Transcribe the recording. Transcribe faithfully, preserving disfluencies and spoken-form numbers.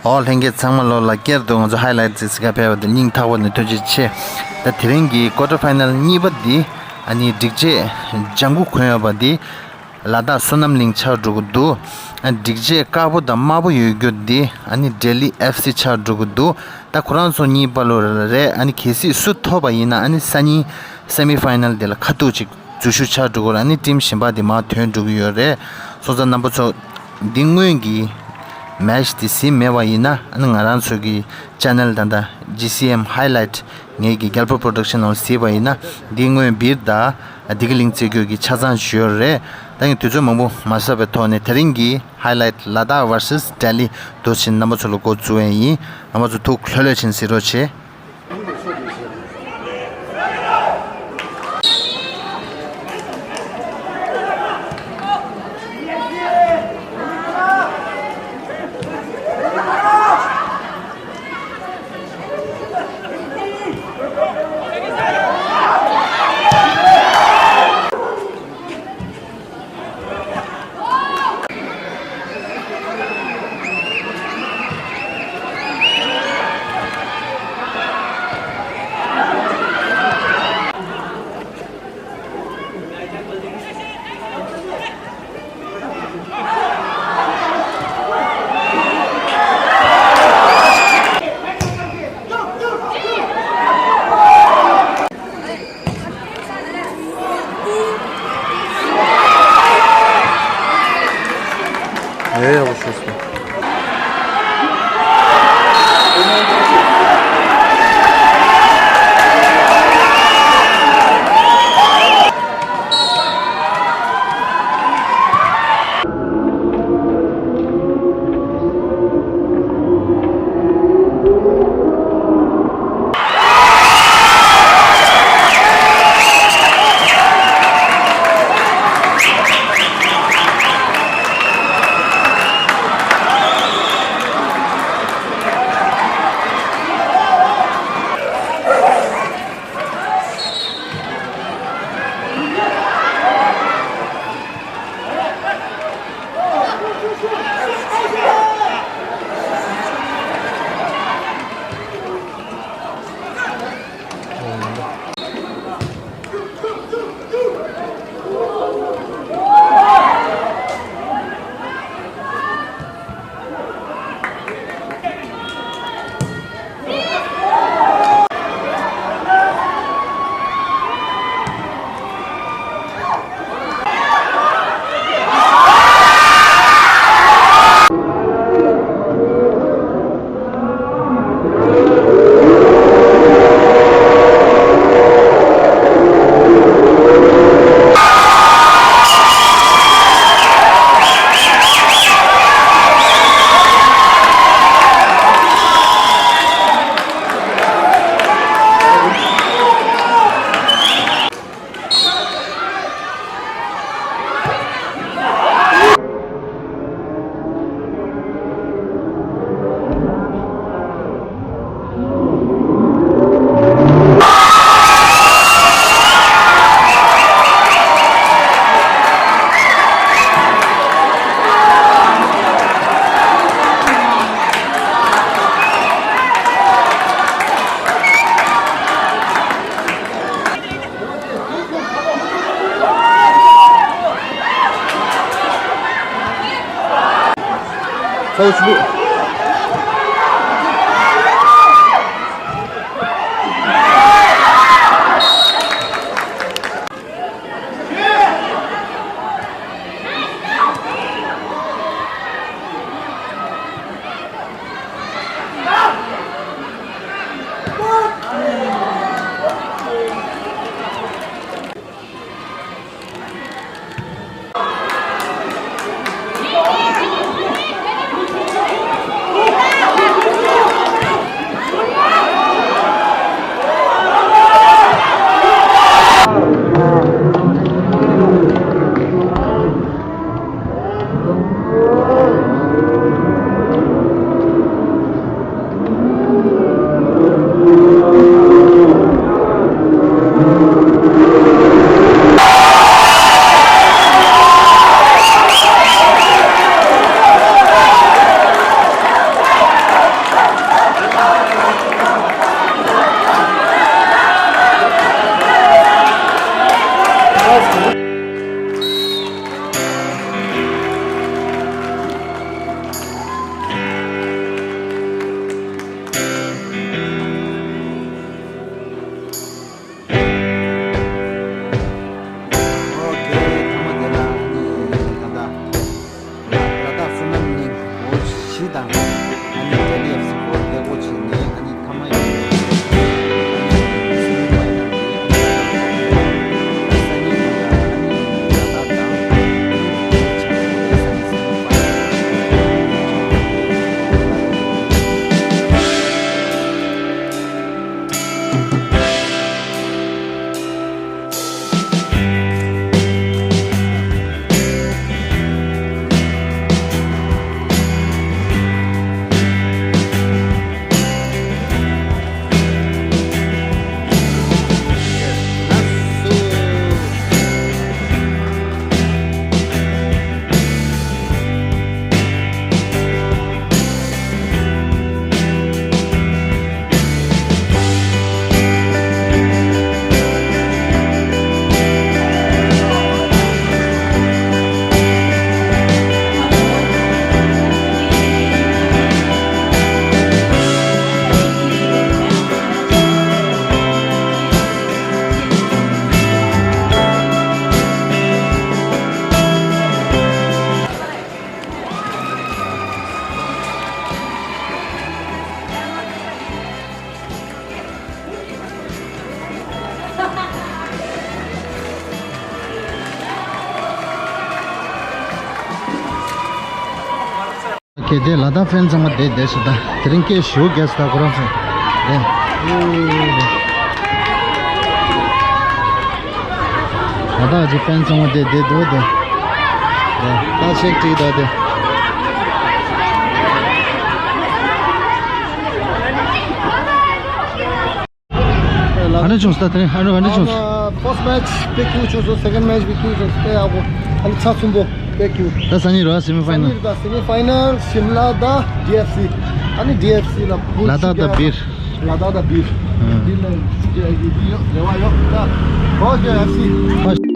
ཨོ་ལྷན་རྒྱས་ཚང་མ་ལོ་ལ་བསྐྱར་དུ་ང་ཚོ་ཧའི་ལའེ་ཊི་ཅིག་ག་ཕེབས་པ་དེ་སྙིང་ཐག་པ་ནས་ཐུགས་རྗེ་ཆེ། ད་དེ་རིང་གི་ཀོ་ཊར་ཕའི་ནལ་གཉིས་པ་འདི་ཨ་ནི་སྒྲིག་ཆས་ལྗང་གུ་གོན་ཡོད་པ་འདི་ལ་དྭགས་བསོད་ནམས་གླིང་ཆགས་འགྲོ་གི་འདུག་ཨ་སྒྲིག་ཆས་དཀར་པོ་དང་དམར་པོ་ཡོད་རྒྱུ་འདི་ཨ་ནི་ལྡི་ལི་ཨེཕ་སི་ཆགས་འགྲོ་གི་འདུག་ད་ཁོ་རང་ཚོ་གཉིས་བར་ལ་རེད། ཨ་ནི་གལ་སྲིད་སུ་ཐོབ་པ་ཡིན་ན་ཨ་ནི་སང་ཉིན་སེ་མི་ཕའི་ནལ་དེ་ལ་ཁ་ཐུག་ཅིག་འཛུལ་ཞུགས་ཆགས་འགྲོ་གི་རེད། ཨ་ནི་ཊིམ་གཞན་པ་དེ་མར་ཐོན་འགྲོ་གི་ཡོད་རེད། སོང་ཙང་རྣམ་པ་ཚོ་འདི་སྔོན་གྱི་མེ་ཆི་དེ་གཟིགས་མེད་པ་ཡིན་ན་ཨ་ནི་ང་རང་ཚོ་གི་ཅེ་ནལ་ད་ལྟ་ཇི་སི་ཨེམ་ཧའི་ལའེ་ཊི་ངེད་ཀྱི་རྒྱལ་པོ་པོ་རོ་ཌག་ཤན་ནང་གཟིགས་པ་ཡིན་ན་འདི་སྔོན་བིར་དང་བདེ་སྐྱིད་གླིང་རྩེ་རྒྱུད་ཀྱི་ཆ་ཚང་ཞུས་ཡོད་རེད། ད་ངས་དུས་ཚོད་མང་པོ་མ་ཟ་བའི་ཐོག་ནས་དེ་རིང་གི་ཧའི་ལའེ་ཊི་ལ་དྭགས་ཝར་སེ་སི་ལྡི་ལི་འདུག་སེ་རྣམ་པ་ཚོ་ལ་འགོ་འཛུགས་ཡས་ཡིན། རྣམ་པ་ཚོ་ཐུགས་ལྷོད་ལྷོད་བྱས་གཟིགས་རོགས་བྱེད། དེ་དེ་ལ་དྭགས་ཕན་ཚང་མ་དེ་དེ་ཞིག་ད་དེ་རིང་སྐད་ཞུ་རྒྱས་ད་ཁོ་རང་ཚོ་དེ། ལ་དྭགས་ཀྱི་ཕན་ཚང་མ་དེ་དེ་འདུག་དེ། དེ་ད་ཤེག་ཅིག་ད་དེ། ཨ་ནི་བྱུང་ས་དེ་ཨ་ནི་ཨ་ནི་བྱུང་ས། First match དཔེ་སྐྱིད་བྱུང་སོང་། Second match དཔེ་སྐྱིད་བྱུང་སོང་། དཔེ་ཡག་པོ། ཨ་ནི་ཚར་གསུམ་པོ་དཔེ་སྐྱིད། ད་ས་ནི་རོ་semi final། ད་semi final ཤིམ་ལ་ད་ཌི་ཨེཕ་སི། ཨ་ནི་ཌི་ཨེཕ་སི་ལ་ཕུལ། ལ་དྭགས་ད་བིར། ལ་དྭགས་ད་བིར། ཨ། འདི་ལ་ཡོད་རེ་བ་ཡོད་ད། ཨོ་ཀེ་ཨེཕ་སི།